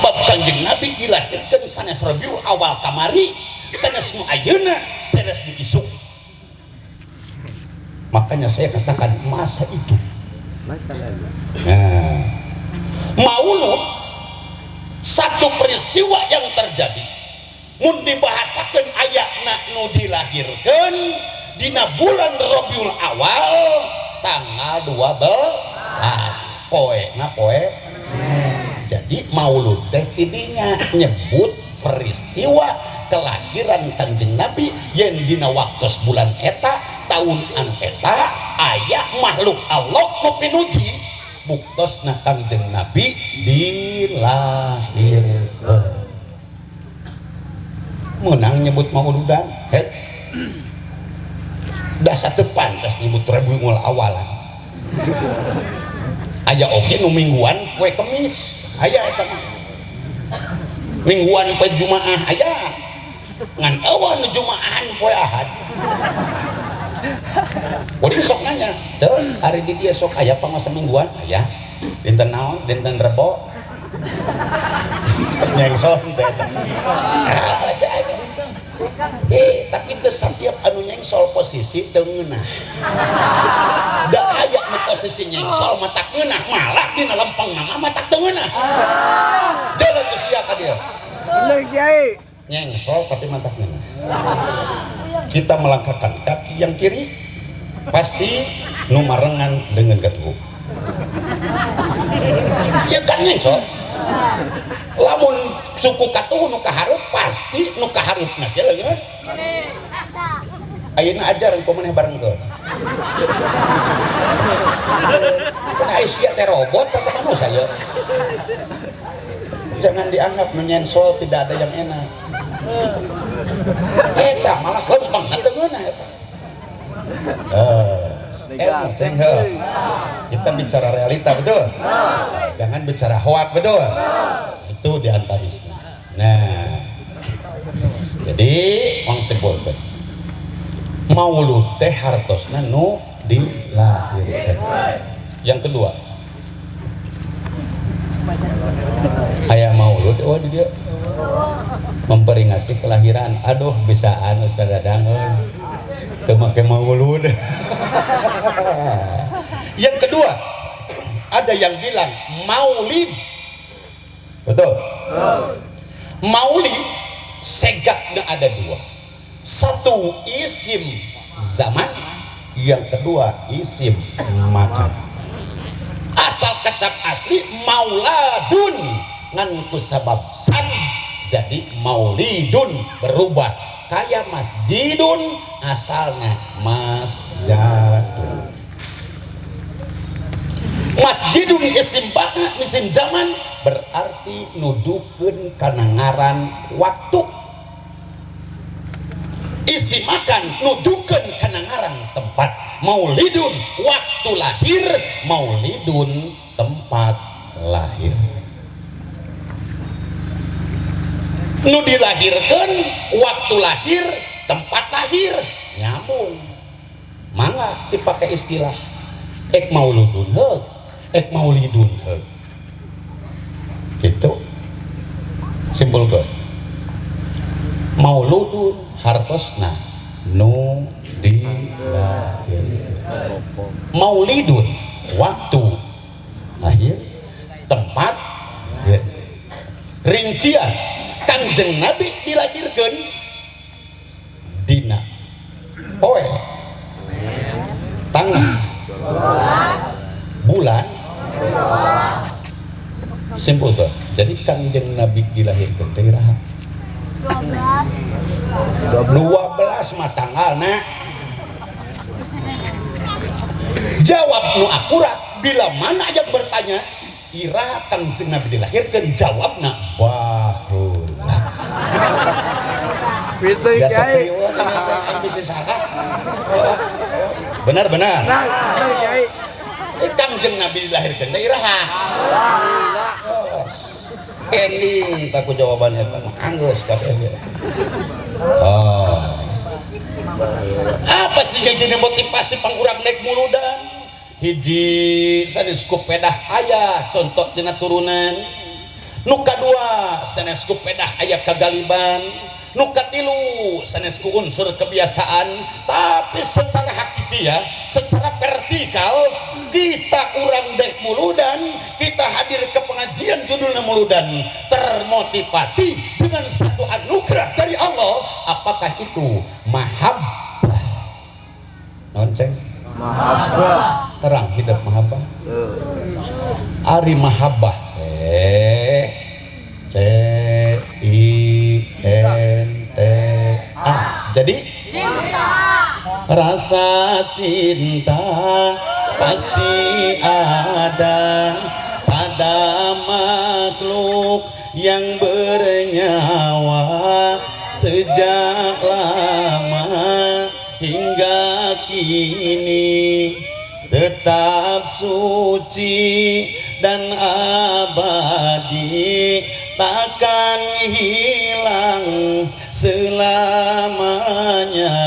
Sabab Kanjeng Nabi dilahirkan sanes Rabiul Awal kamari, sanes nu ayeuna, sanes nu isuk. Makanya saya katakan masa itu. Masa lalu. Nah, maulud satu peristiwa yang terjadi mun dibahasakan ayatna nu dilahirkan dina bulan Rabiul Awal tanggal 12 poe na poe Senin. Jadi maulud teh tidinya nyebut peristiwa kelahiran Kanjeng Nabi yang dina waktu bulan eta tahun anu eta aya makhluk Allah nu pinuji buktosna Kanjeng Nabi dilahirkeun. Menang nyebut mauludan heh dah satu pantas nyebut Rabiul Awalan. Aya oge nu mingguan poe Kemis aya, eta mah mingguan poe Jumaah aya, ngan eueuh nu Jumaahan poe Ahad. Kuring sok nanya, "Ceu, hari di dia sok aya pangaosan mingguan?" "Aya." "Dinten naon?" "Dinten Rebo." Nyengsol teh eta. Ah, aja aja. Eh, tapi teu setiap anu nyengsol posisi teu ngeunah. Da aya nu posisi nyengsol matak ngeunah, malah dina lempeng nama matak teu ngeunah. Jalan teu sia ka dieu. Bener Kiai. Nyengsol tapi matak ngeunah. Kita melangkahkan kaki yang kiri pasti nu marengan dengan katuhu. Ya kan nyengsol. Lamun suku katuhu nu kahareup pasti nu kahareupna ge leungeun. Ayeuna ajaran ku maneh barengkeun. Cenah Aisyah teh robot atau manusia ya? Jangan dianggap nu nyensol tidak ada yang enak. Eta malah lempeng teu ngeunah eta. Eh, ceng heuh. Kita bicara realita, betul? Jangan bicara hoak, betul? Itu di antawisna. Nah, jadi wong sebut maulud teh hartosna nu dilahirkeun. Yang kedua, aya maulud oh di dia memperingati kelahiran. Aduh, bisaan Ustaz Dadang euy. Teu make maulud. Yang kedua, ada yang bilang maulid. Betul? Maulid segaknya ada dua. Satu isim zaman, yang kedua isim makan. Asal kecap asli mauladun ngan ku sabab san jadi maulidun, berubah kayak masjidun asalnya masjadun. Masjidun isim banget, isim zaman berarti nuduhkeun kana ngaran waktu. Isim makan nuduhkeun kana ngaran tempat. Maulidun waktu lahir, maulidun tempat lahir. Nu dilahirkan waktu lahir, tempat lahir nyambung. Mangga dipakai istilah ek mauludun heug, ek maulidun heug. Gitu. Simpulkeun. Mauludun hartosna nu dilahirkeun. Maulidun waktu lahir, tempat lahir. Rincian Kanjeng Nabi dilahirkan dina poe, tanggal, bulan, simpul tuh. Jadi Kanjeng Nabi dilahirkan teh iraha? 12 mah tanggalna. Jawab nu akurat bila mana yang bertanya iraha Kanjeng Nabi dilahirkan, jawabna baheula. Bisa Biasa Kiai. kriwet ini teh, aing bisa salah. Benar benar. Benar, benar Kiai. Eh, Kanjeng Nabi dilahirkan teh iraha? Oh, ending tak ku jawaban eta mah anggeus kabeh ge. Oh. Apa sih yang jadi motivasi pangurang naik muludan? Hiji sanes ku pedah aya contoh dina turunan. Nu kadua, sanes ku pedah aya kagaliban. Nu katilu, sanes ku unsur kebiasaan, tapi secara hakiki ya, secara vertikal kita urang dek muludan, kita hadir ke pengajian judulnya muludan, termotivasi dengan satu anugerah dari Allah. Apakah itu? Mahabbah. Naon, ceng? Mahabbah. Terang hidup mahabbah. Ari mahabbah teh C I N T A. Jadi cinta. Rasa cinta pasti ada pada makhluk yang bernyawa sejak lama hingga kini tetap suci dan abadi, takkan hilang selamanya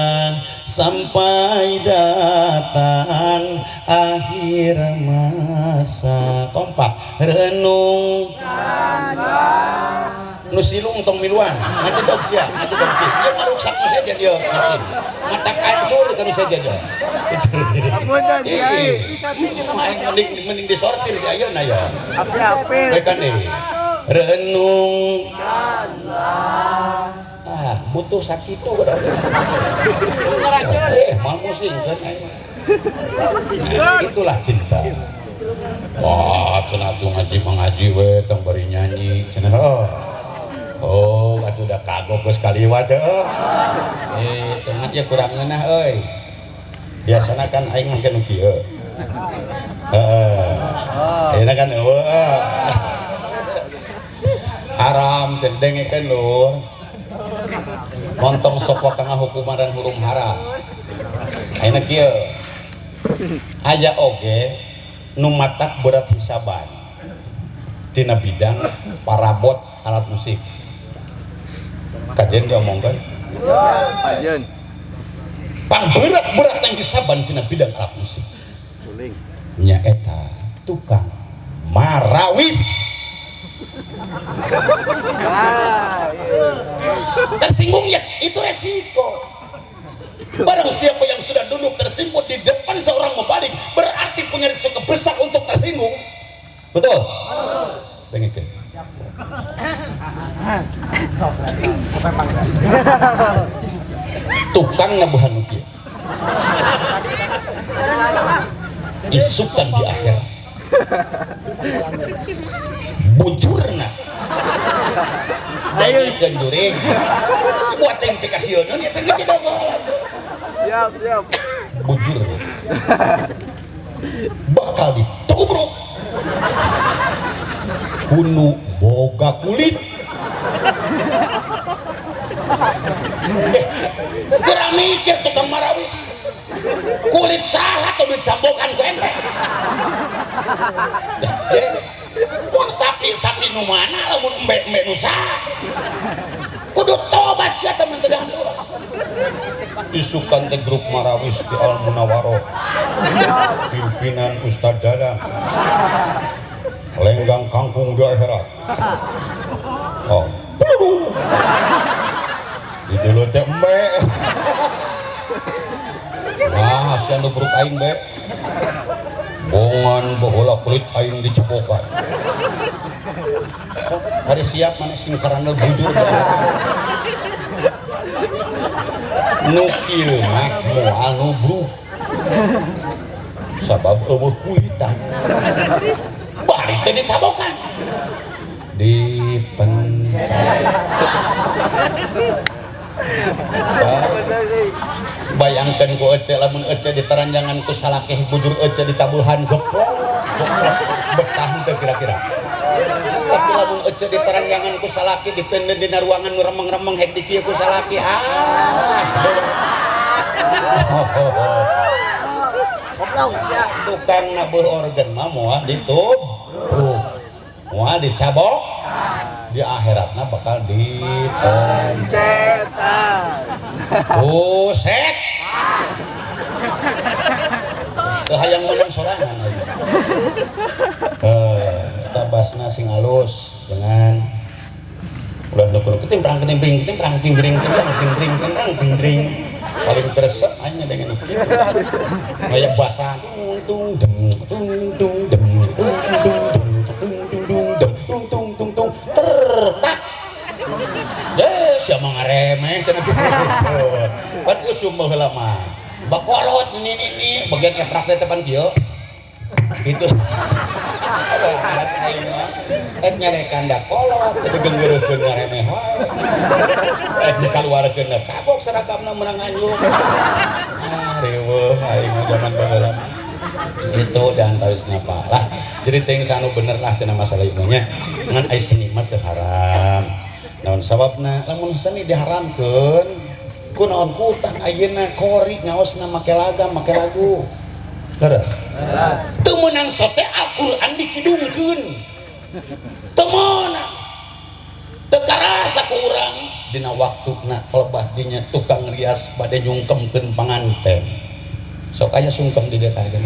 sampai datang akhir masa. Kompak, renung. Nu silung tong miluan, ngajedog sia, ngajedog sia. Dia maruksak nu saja dia. Matak hancur kan saja dia. Apunten, Kiai. Aing mending mending disortir di ayeuna ya. Apel-apel. Mereka nih renung, ah butuh sakitu berarti eh mal musing kan aing mah. Nah, itulah cinta. Wah, cenah tuh ngaji mengaji we tong bari nyanyi cenah. Oh, oh atuh da kagok geus kaliwat heuh. Eh, tengah ya kurang ngeunah euy. Biasana kan aing mangke nu kieu. Heeh. Ayeuna kan eueuh. Haram teh, dengekeun lur. Montong sok kang hukuman dan hurum hara. Ayeuna kieu. Aya oge nu matak berat hisaban tina bidang parabot alat musik. Kajen diomongkeun? Kajen. Pang berat-berat yang hisaban tina bidang alat musik. Suling. Nyaeta tukang marawis. Ah, iya. Tersinggung ya, itu resiko. Barang siapa yang sudah duduk tersimput di depan seorang mubalig, berarti punya risiko besar untuk tersinggung. Betul? Dengekeun. Tukang nabuhan nu kieu. Isukan di akhirat. Bujurna. Dengekeun juring. Buat implikasieuneun ya teh geus. Siap, siap. Bujur bakal ditubruk kunu boga kulit. Kurang mikir tukang marawis, kulit saha tuh dicabokan ku ente. Mun sapi sapi nu mana, lamun embe embe nu saha? Kudu tobat sia teman teu dihampura. Isukan teh grup marawis di Al Munawaroh pimpinan Ustad Dadang lenggang kangkung di akhirat. Oh, peluru di dulu teh embe. Nah, sia nu grup aing be bongan baheula kulit aing dicepokan. Sok hari siap mana sing karana bujur di akhirat. Nu kieu mah moal nubruk sabab eueuh kulitan, bari teh dicabokan, dipencet. Bayangkan ku ece, lamun ece ditaranjangan ku salakeh bujur ece ditabuhan geplok geplok, betah teu kira-kira? Tapi lamun ece ditaranjangan ku salaki, ditenden dina ruangan nu remeng-remeng, hek dikieu ku salaki, ah tukang nabuh organ mah moal ditubruk, moal dicabok, di akhiratna bakal dipencetan. Buset, teu hayang menang sorangan aja. Tabasna sing halus. sarengan. Ulah nu kudu ketimprang ketimpring ketimprang tingring ketimprang tingring ketimprang tingring. Paling teresep hanya dengan kitu. Kayak bahasa tung tung dem tung tung dem tung tung dem tung tung dung dem tung tung tung tung ter tak. Deh, siapa ngaremeh cenah kitu. Pan usum baheula mah. Bakolot ini bagian eprak teh pan kieu. Itu. Ek nyarekan da kolot teu genggeureukkeun ngaremeh wae. Ek dikaluarkeun da kagok seragamna meunang anjung. Ah, riweuh aing mah zaman baheula. Itu dan tawisna Pak lah. Jadi teuing anu bener lah tina masalah ilmunya. Ngan ai seni mah teu haram. Naon sababna? Lamun seni diharamkeun, kunaon kutan ayeuna kori ngaosna make lagam, make lagu. Leres. Teu meunang sote Al-Qur'an dikidungkeun. Teu meunang. Teu karasa ku urang dina waktuna pelebah dinya tukang rias bade nyungkemkeun panganten. Sok aya sungkem di dieu teh.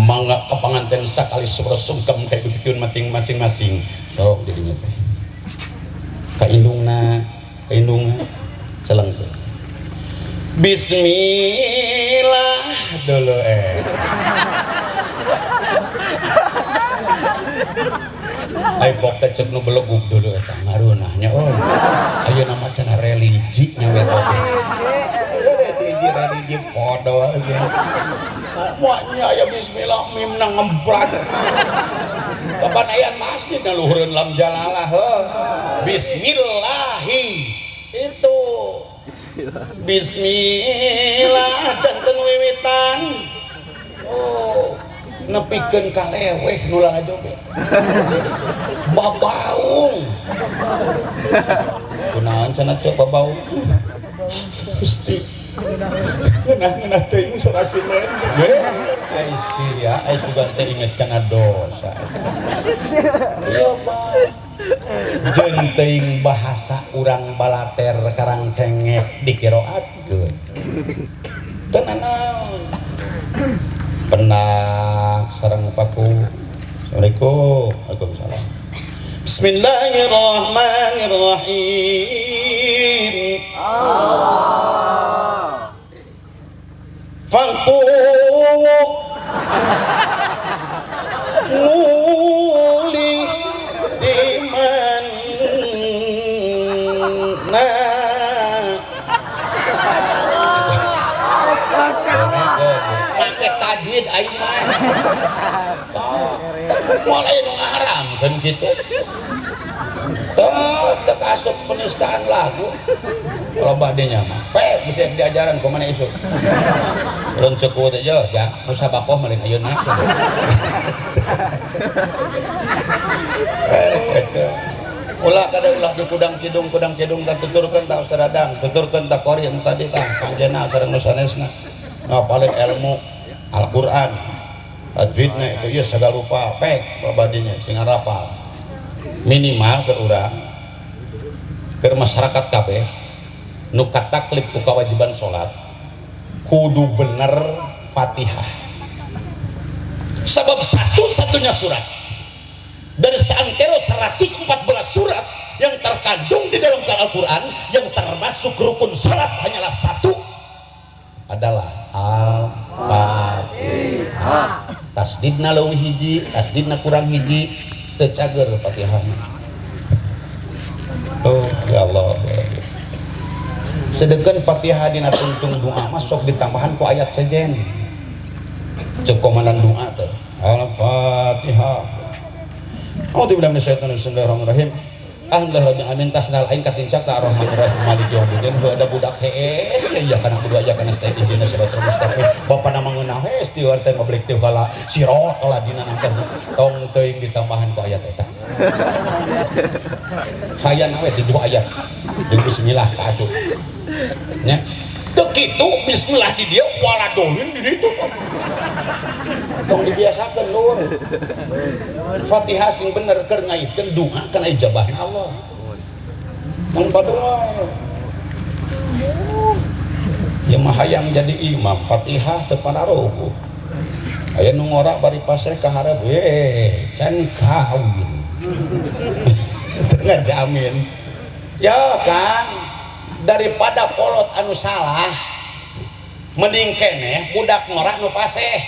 Mangga ka panganten sakali sabaraha sungkem kayak begituan mating masing-masing. Sok di dinya teh. Ka indungna, ka indungna celengkeun. Bismillah dulu Ai bok teh ceuk nu belegug dulu eta ngareunah nya euy. Ayeuna mah cenah religi nya we oge. Religi religi podo sia. Moal nya aya bismillah mimna ngemplat. Papan ayat pasti na luhureun lam jalalah heuh. Bismillahi itu. Bismillah janten wiwitan. Oh, nepikeun ka leweh nu lalajoge. Babaung. Kunaon cenah ceuk babaung? Gusti. Ngeunah-ngeunah teuing sarasineun. Ai sia, ai sugan teh inget kana dosa. Iya, Pak. Jeung teuing bahasa urang balater karang cengek dikiroatkeun. Teu nanaon. Penak sareng paku. Assalamualaikum. Waalaikumsalam. Bismillahirrahmanirrahim. Allah. Fangku muli di mana? Make tajwid aing mah. Mulai nu ngaharamkeun kitu. Teu teu asup penistaan lagu. Loba dinya mah. Pek bisa diajaran kumaha isuk. Urang ceuk teh jeuh, ja musabaqah malin ayeuna. Ulah kada ulah di kudang kidung tah tuturkeun tah saradang, tuturkeun tah qori anu tadi tah Kang Jena sareng nu sanesna. Ngapalin ilmu Al-Qur'an. Tajwidna itu ieu sagala rupa pek babadinya sing arapal. Minimal ke urang ke masyarakat kabeh nu kataklif ku kewajiban salat kudu bener Fatihah. Sebab satu-satunya surat dari seantero 114 surat yang terkandung di dalam Al-Quran yang termasuk rukun salat hanyalah satu, adalah Al-Fatihah. Tasdidna leuwih hiji, tasdidna kurang hiji, teu cager Fatihahna. Oh ya Allah. Sedengkeun Fatihah dina tungtung doa masuk ditambahan ku ayat sejen. Ceuk komandan doa teh. Al-Fatihah. A'udzubillahi minasyaitonir rajim. Bismillahirrahmanirrahim. Alhamdulillah rabbil alamin tasnal aing katincak ta arrahmanirrahim maliki yaumiddin. Heuh ada budak hees ya ya kana kudu aya kana stay dina siratal mustaqim. Bapa na mangeunah hees ti teh mabrik teh heula sirot heula dina nangkeun tong teuing ditambahan ku ayat eta. Hayang we 7 ayat. Jeung bismillah ka asup. Nya. Teu kitu bismillah di dieu waladolin di ditu. Tong dibiasakeun lur. Fatihah sing bener keur ngaitkeun doa kana ijabahna Allah. Tong padoa. Ya mah hayang jadi imam Fatihah teu panaruguh. Aya nu ngora bari pasrah ka hareup we can kawin. Ngajamin ya kan, daripada kolot anu salah mending keneh budak ngora nu fasih.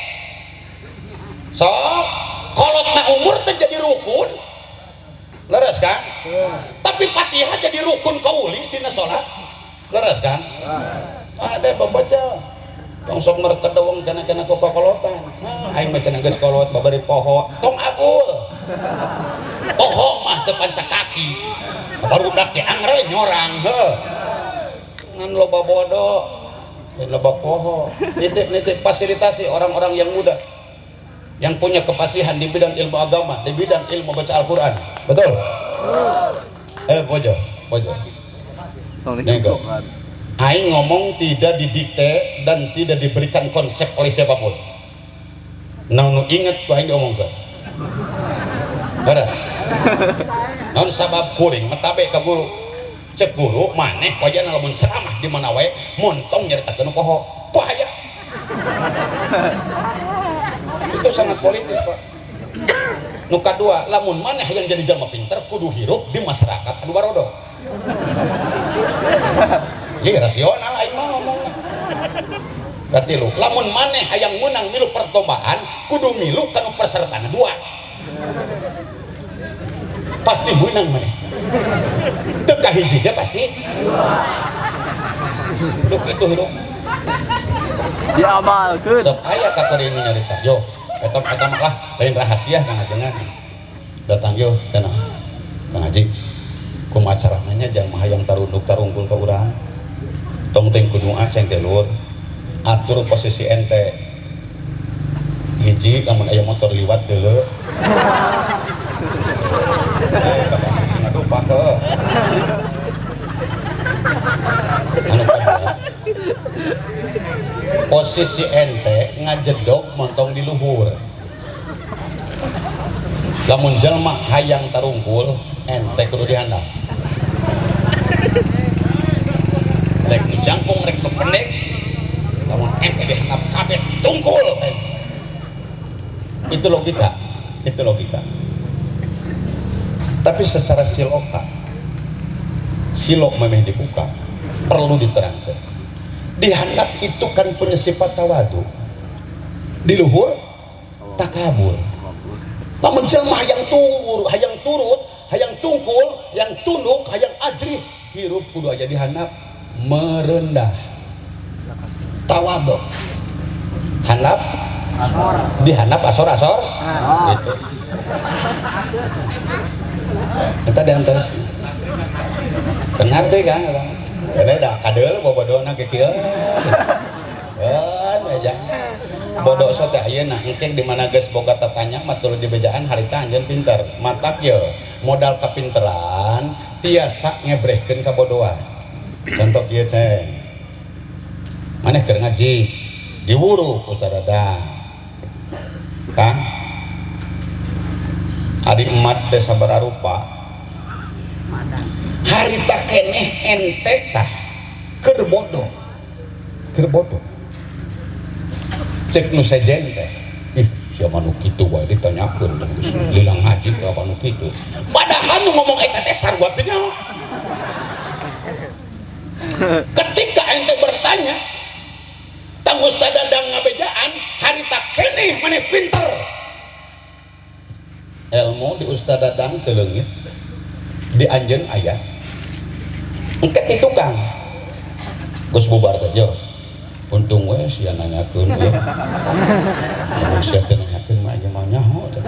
Sok kolot na umur teh jadi rukun, leres kan? Tapi Fatihah jadi rukun kauli dina salat, leres kan? Ada babaca tong sok merkedeweng kena-kena ku kokolotan. Nah, aing mah cenah geus kolot babari poho, tong agul. Poho mah teu panca kaki. Barudak ge angre nyorang heuh. Ngan loba bodoh, lain loba poho. Nitip-nitip fasilitasi orang-orang yang muda yang punya kefasihan di bidang ilmu agama, di bidang ilmu baca Al-Quran. Betul? Bojo, bojo. Tong Nego. dikukukan. Aing ngomong tidak didikte dan tidak diberikan konsep oleh siapapun. Nah, nu inget ku aing diomongkeun. Beres. Naon sabab kuring metabe ka guru. Cek guru maneh wajana lamun ceramah di mana wae montong nyaritakeun nu poho. Bahaya. Itu sangat politis, Pak. Nu kadua, lamun maneh yang jadi jalma pinter kudu hirup di masyarakat anu barodo. Iya, rasional aing mah ngomongna. Katilu, lamun maneh hayang menang milu perlombaan kudu milu kanu pesertana dua. Pasti menang maneh. Teu kahiji ge pasti. Duk itu hirup. Diamalkeun. Sok aya ka kuring nu nyarita. Yo, eta eta mah lah lain rahasia Kang Ajengan. Datang yo cenah. Kang Haji, kumaha carananya jalma hayang tarunduk tarungkul ka urang? Tong teuing kudu ceng teh lur. Atur posisi ente. Hiji lamun aya motor liwat deuleu. Kata sing ngadupa heuh. Anu kedua, posisi ente ngajedog montong di luhur. Lamun jelma hayang tarungkul, ente kudu dihandap. Rek nu jangkung, rek nu pendek, lamun ente dihandap kabeh tungkul. Itu logika, itu logika. Tapi secara siloka, silok memang dibuka, perlu diterangkan. Dihandap itu kan punya sifat tawadu, di luhur takabur. Lamun jelma hayang turut, hayang turut, hayang tungkul, hayang tunduk, hayang ajrih, hirup kudu aja dihandap merendah, tawadu. Handap dihandap asor-asor gitu. Kita diantar tengar teh kan, karena dah kadel bobodona ke kieu. Kan aja. Bodoh so teh ayeuna engke di mana geus boga tatanya mah tuluy dibejaan harita anjeun pinter. Matak ye modal kapinteran tiasa ngebrehkeun kabodohan. Contoh kieu ceng. Maneh keur ngaji diwuru ku Ustaz Dadang. Kang ari emat desa bararupa. Harita keneh ente tah keur bodoh. Keur bodoh. Cek nu sejen teh. Ih, siapa nu kitu wae ditanyakeun geus lilang ngaji teh apa nu kitu. Padahal nu ngomong eta teh sarua teh nyaho. Ketika ente bertanya, tang Ustaz Dadang ngabejaan, harita keneh maneh pinter. Ilmu di Ustaz Dadang teu leungit, di anjeun aya. Engke ti tukang. Geus bubar teh yo. Untung we sia nanyakeun ieu. Lamun sia teu nanyakeun mah ieu mah nyaho teh.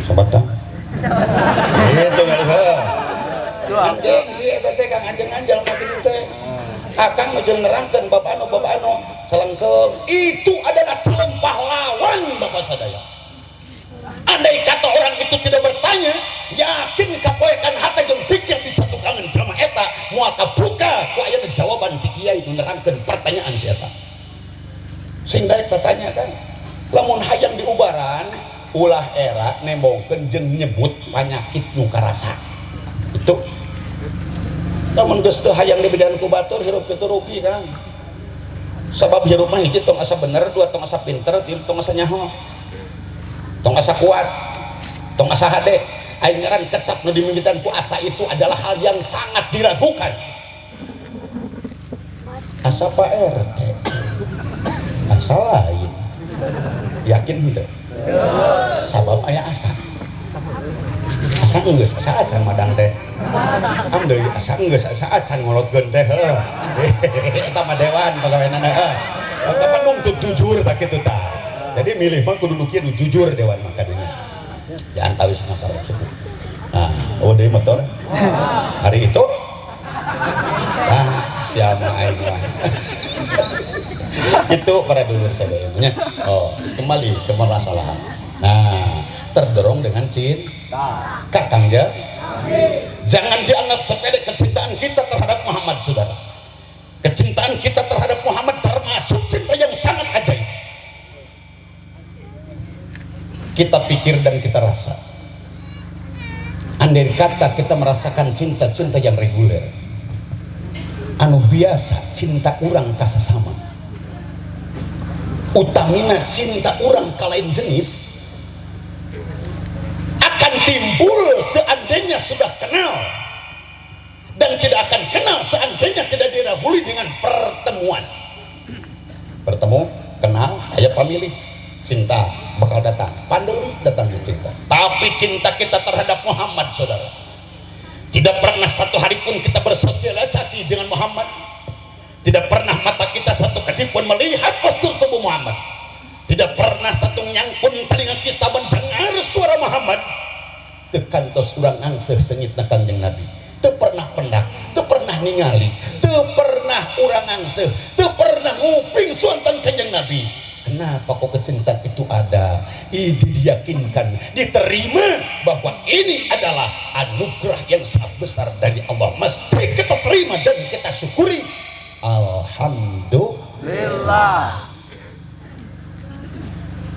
Sabat tah. Gitu heuh. Anjing si eta teh Kang Ajeng anjal mah kitu teh. Akang nu jeung nerangkeun bab anu bab anu selengkeung. Itu adalah calon pahlawan Bapak sadaya. Andai kata orang itu tidak bertanya, yakin kapoekan hati jeung pikir di satu kangen jelema eta moal kabuka ku ayeuna jawaban ti kiai nu nerangkeun pertanyaan si eta. Sing daek tatanya kan, lamun hayang diubaran ulah era nembongkeun jeung nyebut panyakit nu karasa. Itu lamun geus teu hayang dibejaan ku batur hirup kitu rugi Kang. Sabab hirup mah hiji tong asa bener, dua tong asa pinter, tilu tong asa nyaho. Tong asa kuat, Tong asa hade, aing ngaran kecap nu dimimitan ku asa itu adalah hal yang sangat diragukan. Asa Pak RT, asa lain, yakin henteu? Sabab aya asa. Asa geus, asa acan madang teh. Andeuy asa geus, asa acan ngolotkeun teh heuh. Eta mah dewan pagaweanana heuh. Kapan nuntut jujur tak kitu tah. Jadi milih mah kudu nu kieu nu jujur dewan mah kadinya. Jangan tawisna para suku. Nah, oh deui motor. Hari itu ah siapa aing mah. Itu para dulur sadaya nya. Oh, kembali ke permasalahan. Nah, terdorong dengan cinta. Kakang ya. Jangan dianggap sepele kecintaan kita terhadap Muhammad, saudara. Kecintaan kita terhadap Muhammad termasuk cinta yang sangat ajaib. Kita pikir dan kita rasa. Andai kata kita merasakan cinta-cinta yang reguler, anu biasa cinta orang ka sesama, utamina cinta orang ka lain jenis, akan timbul seandainya sudah kenal, dan tidak akan kenal seandainya tidak didahului dengan pertemuan. Bertemu, kenal, aya pamilih, cinta bakal datang, panderi datangnya cinta. Tapi cinta kita terhadap Muhammad, saudara, tidak pernah satu hari pun kita bersosialisasi dengan Muhammad. Tidak pernah mata kita satu kedip pun melihat postur tubuh Muhammad. Tidak pernah satu nyang pun telinga kita mendengar suara Muhammad. Teu kantos urang angseuh seungitna Kangjeng Nabi. Teu pernah pendak, teu pernah ningali, teu pernah urang angseuh, teu pernah nguping suanten Kangjeng Nabi. Kenapa kok kecintaan itu ada? Ini diyakinkan, diterima bahwa ini adalah anugerah yang sangat besar dari Allah. Mesti kita terima dan kita syukuri. Alhamdulillah.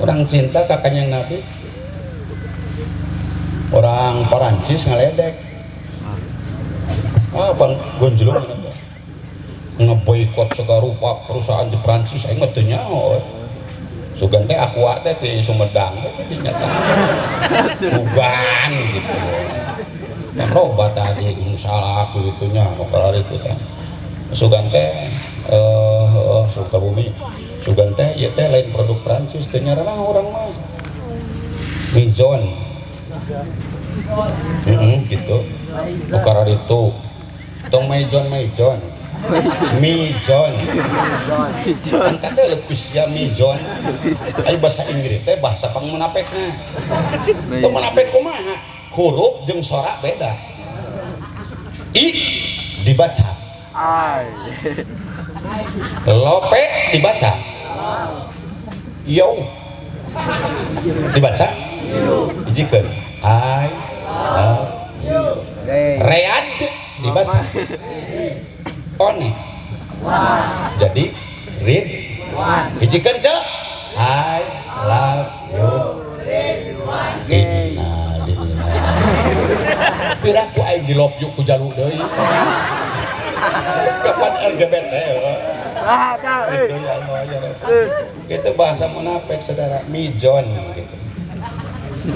Orang cinta kakaknya Nabi. Orang Perancis ngaledek. Ah, bang gonjlong ngeboikot segala rupa perusahaan di Perancis, aing mah teu nyaho. Sugan teh aqua teh di Sumedang teh di nyata. Sugan gitu. Yang loba tadi insyaallah gitu nya nu itu teh. Sugan teh Sukabumi. Sugan teh ieu teh lain produk Perancis teh nyarana urang mah. Mizon. Gitu. Nu itu. Tong Maison Maison. Mizon. Kan kada leukus ya Mizon. Ayo bahasa Inggris teh bahasa pangmunapekna. Tong munapek kumaha? Huruf jeung sora beda. I dibaca. I. Lope dibaca. Yo. Dibaca? Hijikeun. I love you. Read dibaca. One. Jadi read. Hijikeun cek. I love you. Inna lillahi. Piraku aing di love you ku jalu deui. Kapan LGBT? Ah, tahu. Itu ya Allah ya Rabb. Itu bahasa munafik saudara, mijon gitu.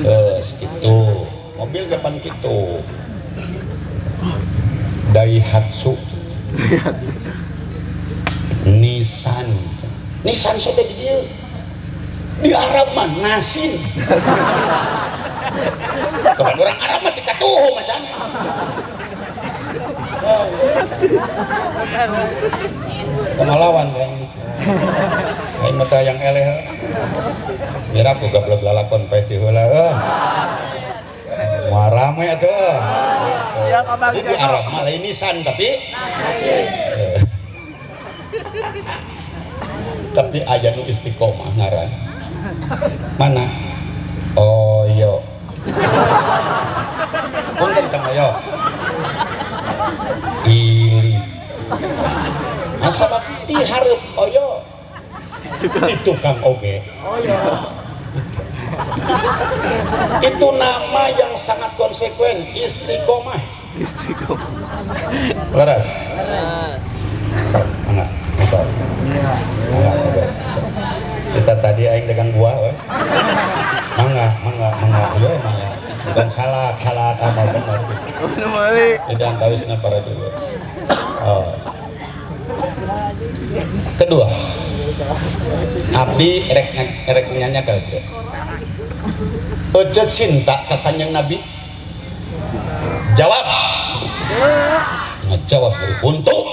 Terus gitu. Mobil kapan gitu. Daihatsu. Nissan. Nissan sudah di dieu. Di Arab mah nasin. Kapan orang Arab mah tikatuhu macana. Oh, kemalawan yang itu. Aing mah yang eleh. Mira ku gablek lalakon pae ti heula heuh. Moal rame atuh. Siap, Abang. Jadi di Arab mah lain Nissan tapi nasin. Tapi aya nu istiqomah ngaran. Mana? Oh iya. Punten Kang Oyo. Ili. Asal ti hareup oyo. Di tukang oge. Itu nama yang sangat konsekuen, istiqomah. Istiqomah. Leres. Sok, mangga, motor. Mangga, motor. Sok. Kita tadi aing dagang buah we. Mangga, mangga, mangga. Ayo mangga. Bukan salah, salah amal benar gitu. Nu meuli. Tidak antawisna para dulur. Oh. Kedua, abdi rek nanya ka Ece. Ece cinta ka Kanjeng Nabi? Jawab. Ngejawab dari untuk.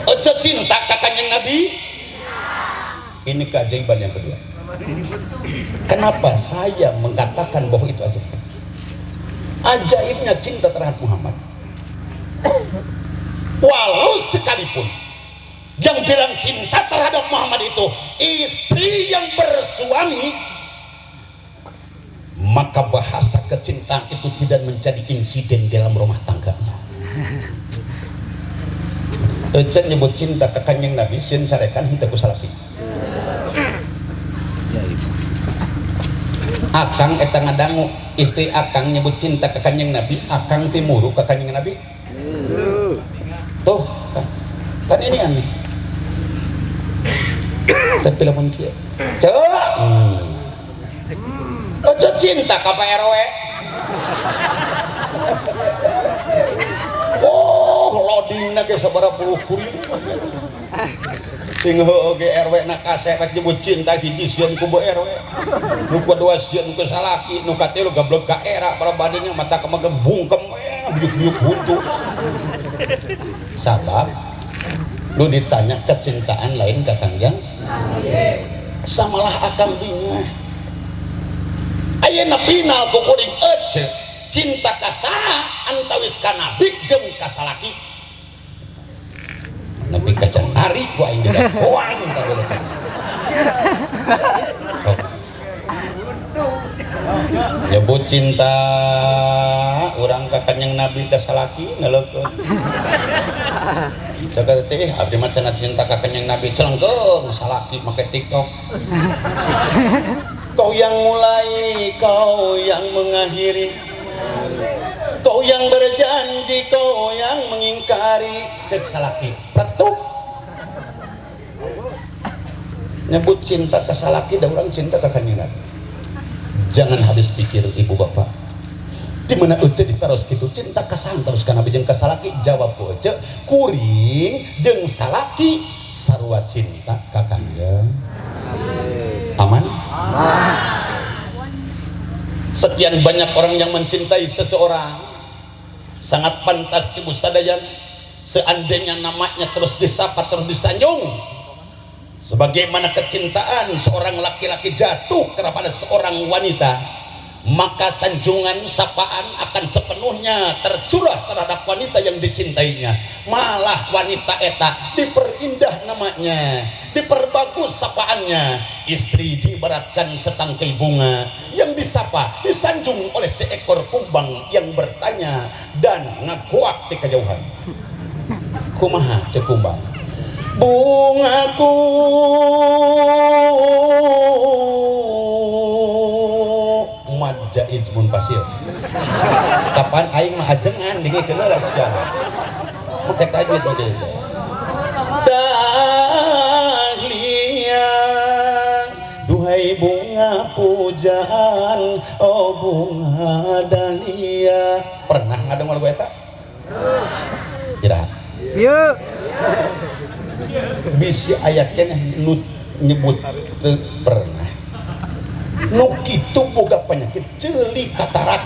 Ece cinta ka Kanjeng Nabi? Ini keajaiban yang kedua. Kenapa saya mengatakan bahwa itu ajaib? Ajaibnya cinta terhadap Muhammad. Walau sekalipun yang bilang cinta terhadap Muhammad itu istri yang bersuami, maka bahasa kecintaan itu tidak menjadi insiden dalam rumah tangganya. Ece nyebut cinta ke Kanjeng Nabi, sieun carekan henteu ku salaki. Akang eta ngadangu istri akang nyebut cinta ke Kanjeng Nabi, akang timuru ke Kanjeng Nabi. Tuh, kan ini aneh. Tapi lamun kieu. Cek. Ojo cinta ka Pak RW. Oh, loadingna ge sabaraha puluh kuring. Sing heueuh ge RW na kasep rek nyebut cinta hiji sieun ku RW. Nu kadua sieun ku salaki, nu katilu gablek ka era parabadina mata kemage bungkem biuk-biuk huntu. Sabab lu ditanya kecintaan lain ka Kangjeng samalah akang bingah. Ayeuna final ku kuring ece cinta ka saha antawis ka nabi jeung ka salaki. Nepi ka nari ku aing didagoan tadi lecet. Sok. Nyebut cinta urang ka Kanjeng Nabi ka salaki neleukeun. Sakata teh abdi mah cenah cinta ka Kanjeng Nabi celengkeung salaki make TikTok. Kau yang mulai, kau yang mengakhiri, kau yang berjanji, kau yang mengingkari. Cek salaki pretuk. Nyebut cinta ke salaki da urang cinta ka Kanjeng Nabi. Jangan habis pikir ibu bapak. Di mana Ece ditaros gitu cinta ka terus ka Nabi jeung ka salaki, jawab ku Ece kuring jeung salaki sarua cinta ka Kanjeng. Aman? Sekian banyak orang yang mencintai seseorang, sangat pantas ibu sadayan seandainya namanya terus disapa, terus disanjung. Sebagaimana kecintaan seorang laki-laki jatuh kepada seorang wanita, maka sanjungan sapaan akan sepenuhnya tercurah terhadap wanita yang dicintainya. Malah wanita eta diperindah namanya, diperbagus sapaannya. Istri diibaratkan setangkai bunga yang disapa, disanjung oleh seekor kumbang yang bertanya dan ngakuak di kejauhan. Kumaha cek kumbang? Bungaku mad jaiz munfasil. Kapan aing mah ajengan dingikeun heula sia. Make tajwid mah deui. Dahlia duhai bunga pujaan, oh bunga dahlia. Pernah ngadengor lagu eta? Tidak. Ieu. Bisi aya keneh nu nyebut teu pernah. Nu kitu boga penyakit ceuli katarak.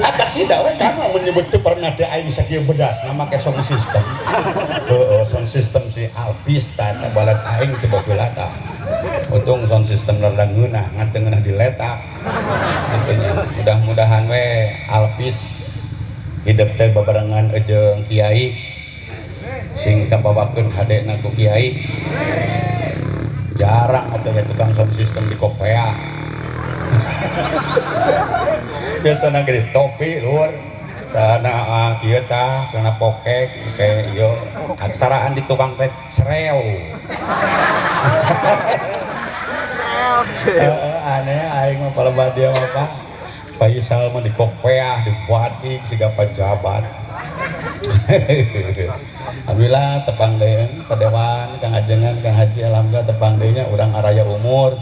Akak sida we kan lamun nyebut teu pernah teh aing sakieu bedasna make sound system. Heeh, sound system si Alpis tah eta balad aing teu baheula tah. Untung sound system rada ngeunah, ngan teu ngeunah diletak. Kitu nya. Mudah-mudahan we Alpis hidup teh babarengan jeung kiai sing kabawakeun hadena ku kiai. Jarang atuh ya tukang sound system di Kopea. Biasana ge topi luar sana kieu tah, sana pokek ke ieu aksaraan di tukang teh sreo. Heeh, aneh aing mah palebah dia mah Pak. Faisal mah di Kopea, di batik siga pejabat. Alhamdulillah tepang deui padewan Kang Ajengan Kang Haji, alhamdulillah tepang deui nya urang araya umur.